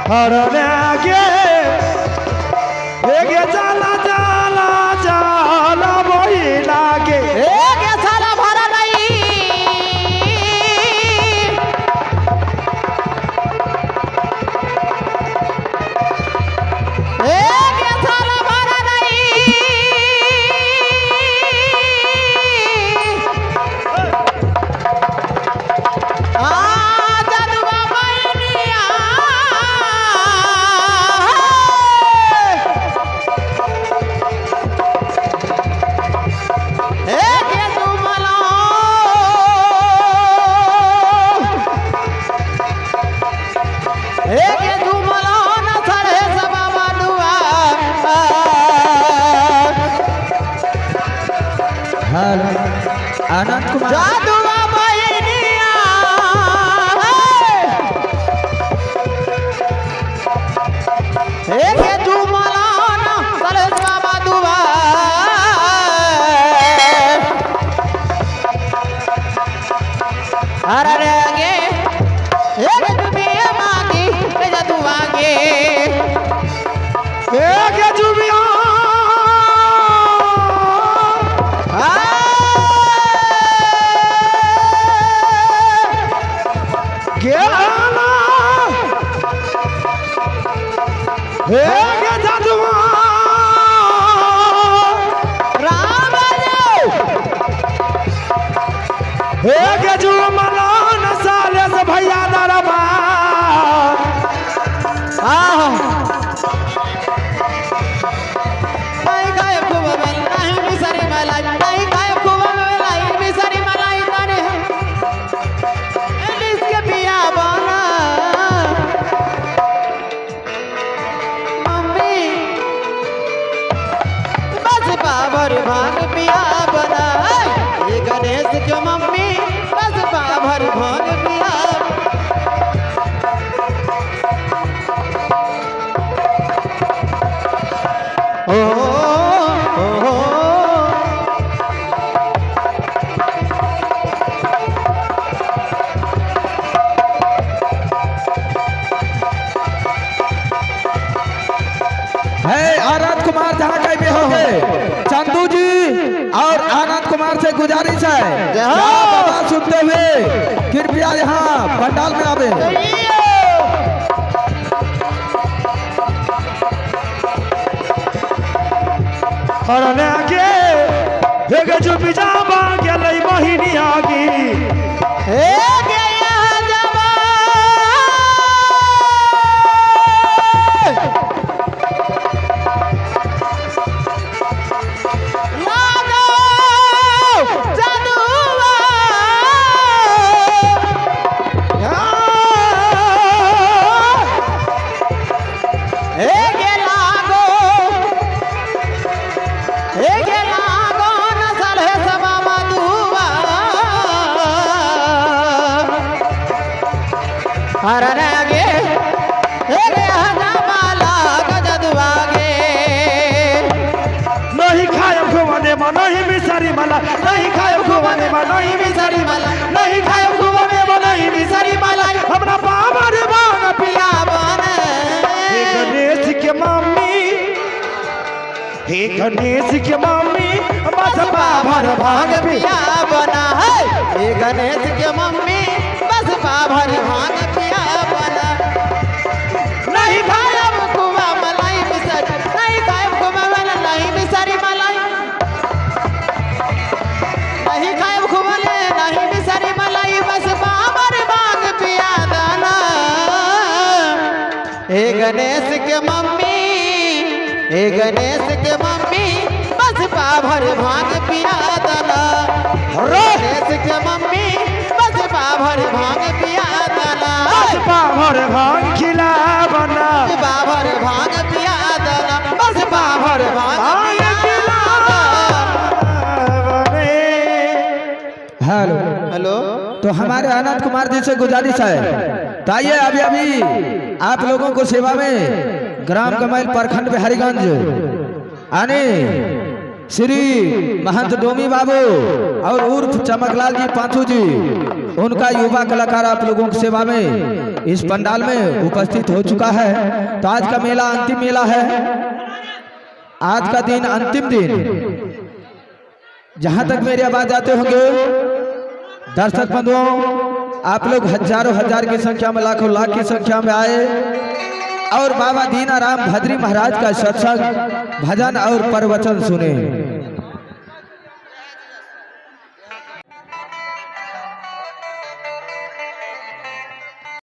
हरने गे हे गे चला चला चला बहिना गे। हे गे साला भरा नहीं। हे गे साला भरा नहीं। आ जादुआ बहिनिया। हे गे जुमला। हे गे जुमला न सरे सबा मानुआ। हेलो आनंद कुमार। जादुआ बहिनिया। हे गे जुमला न सरे सबा मानुआ। अरे गे हे जुमिया मांगी हे जादुआ गे। हे गे जुमिया। गे आला। हे गे जादुआ। राम हे गे जुमला न साले से भैया दरबार। नहीं खाए खूब बेल नहीं मिसरी मलाई नहीं खाए खूब मलाई मिसरी मलाई तने इसके पिया बना मम्मी बस बाबर भांग पिया बना। ये गणेश के मम्मी बस बाबर भांग पिया। ओ ओ ओ है आनंद कुमार जहाँ कहीं भी होंगे, चंदू जी और आनंद कुमार से गुजारिश है जय हो। क्या बाबा सुनते हुए कृपया यहाँ पंडाल में आवे। हरने गे हे गे जुबी जाबा गेलै बहिनिया गी। हे गया जबा लागो जादुआ। हे गे लागो हे गे लागो नसल हे सबा मधुआ। हर गे हे गे हजामाला गजदुआ गे। नहीं खायब खुवाने मा नहीं मिसरी मला नहीं खायब खुवाने मा नहीं मिसरी मला नहीं खायब खुवाने मा नहीं मिसरी मला हमरा बाबा रे भांग पिया बने। हे गणेश के मम्मी हे गणेश के मम्मी बस बाभर भांग पिया बना है। हे गणेश के मम्मी बस बाभर भांग पिया बना। नहीं खायब कुआ मलाई मिसरी नहीं खायब कुआ मलाई मिसरी मलाई नहीं खायब कुआ नहीं मिसरी मलाई बस बाबर भांग पिया दाना। हे गणेश के मम्मी हे गणेश के मम्मी बस बाभर भांग पिया दाना। गणेश के मम्मी बस बाभर भांग पिया दाना। बस बाभर भांग खिला बना बाभर भांग पिया दाना बस बाभर भांग भांग पिया खिला दाना। बने। हेलो हेलो तो हमारे आनंद कुमार जी से गुजारिश है, तो आइए अभी अभी आप लोगों को सेवा में ग्राम कमैल प्रखंड बिहारीगंज आने श्री महंत डोमी बाबू और उर्फ चमकलाल जी पांचू जी उनका युवा कलाकार आप लोगों की सेवा में इस पंडाल में उपस्थित हो चुका है। तो आज का मेला अंतिम मेला है, आज का दिन अंतिम दिन। जहां तक मेरी आवाज आते होंगे दर्शक बंधुओं, आप लोग हजारों हजार की संख्या में, लाखों लाख की संख्या में आए और बाबा दीनाराम भद्री महाराज का सत्संग, भजन और प्रवचन सुने।